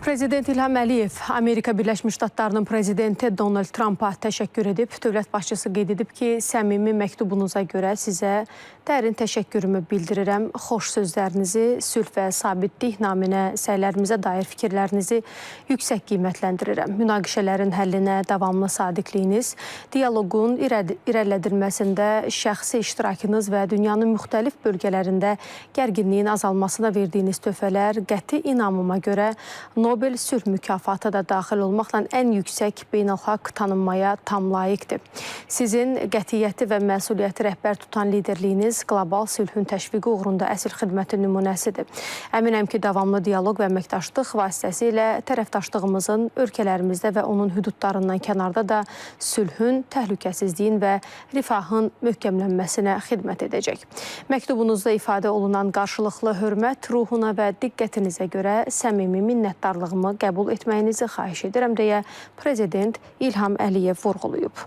Prezident İlham Əliyev Amerika Birləşmiş Ştatlarının prezidenti Donald Trumpa təşəkkür edib. Dövlət başçısı qeyd edib ki, səmimi məktubunuza görə sizə dərin təşəkkürümü bildirirəm. Xoş sözlərinizi, sülh və sabitlik naminə səylərimizə dair fikirlərinizi yüksək qiymətləndirirəm. Münaqişələrin həllinə davamlı sadiqliyiniz, dialoqun irəlilədilməsində şəxsi iştirakınız və dünyanın müxtəlif bölgələrində gərginliyin azalmasına verdiyiniz töhfələr qəti inamıma görə Nobel sülh mükafatı da daxil olmaqla ən yüksək beynəlxalq tanınmaya tam layiqdir. Sizin qətiyyəti və məsuliyyəti rəhbər tutan liderliyiniz qlobal sülhün təşviqi uğrunda əsl xidmətin nümunəsidir. Əminəm ki, davamlı dialoq və əməkdaşlıq vasitəsilə tərəfdaşlığımızın ölkələrimizdə və onun hüdudlarından kənarda da sülhün, təhlükəsizliyin və rifahın möhkəmlənməsinə xidmət edəcək. Məktubunuzda ifadə olunan qarşılıqlı hörmət ruhuna və diqqətinizə görə səmimi minnətdarlığımı qəbul etməyinizi xahiş edirəm deyə Prezident İlham Əliyev vurğulayıb.